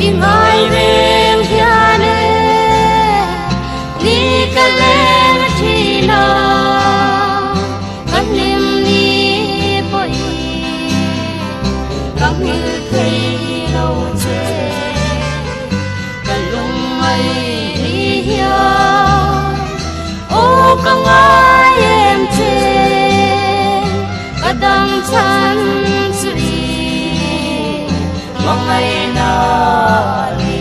I ngai reng hian e ni ka leng thin a, ka hlim ni pawhin ka nghil thei lo che. Ka lungngai ni hian aw ka ngai em che, ka dam chhan chu i hmangaihna ni.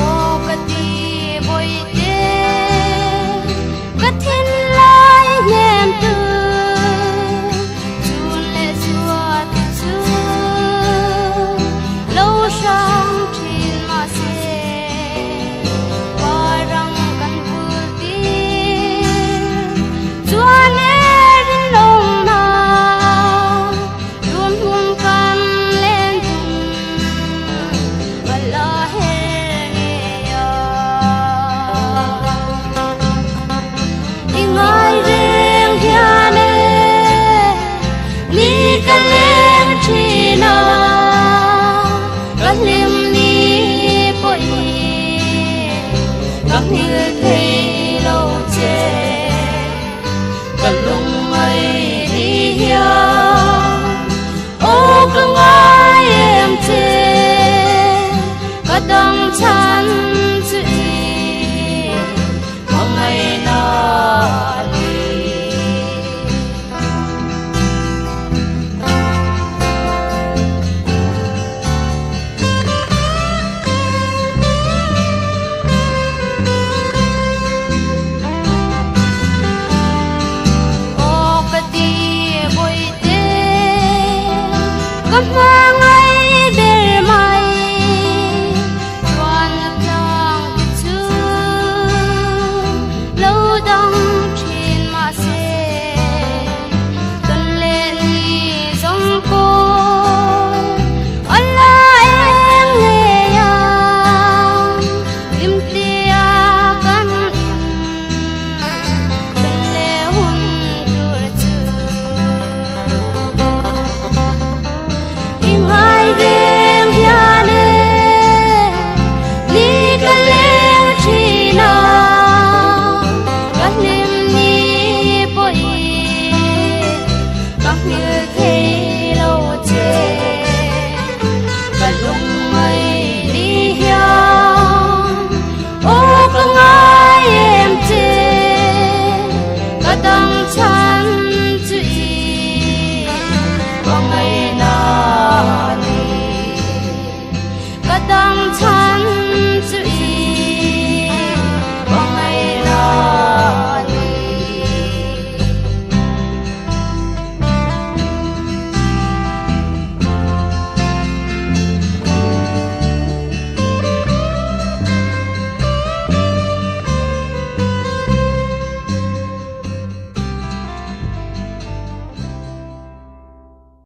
Aw ka ti bawihte, ka thinlai hnem tu, chun leh zuat chu lo hrang thin mahse, parang kan bul tir chuan e rinawmna run hmun kan len tum a la her ngei a. I ngai reng hian e ni ka leng thin a, ka hlim ni pawhin ka nghil.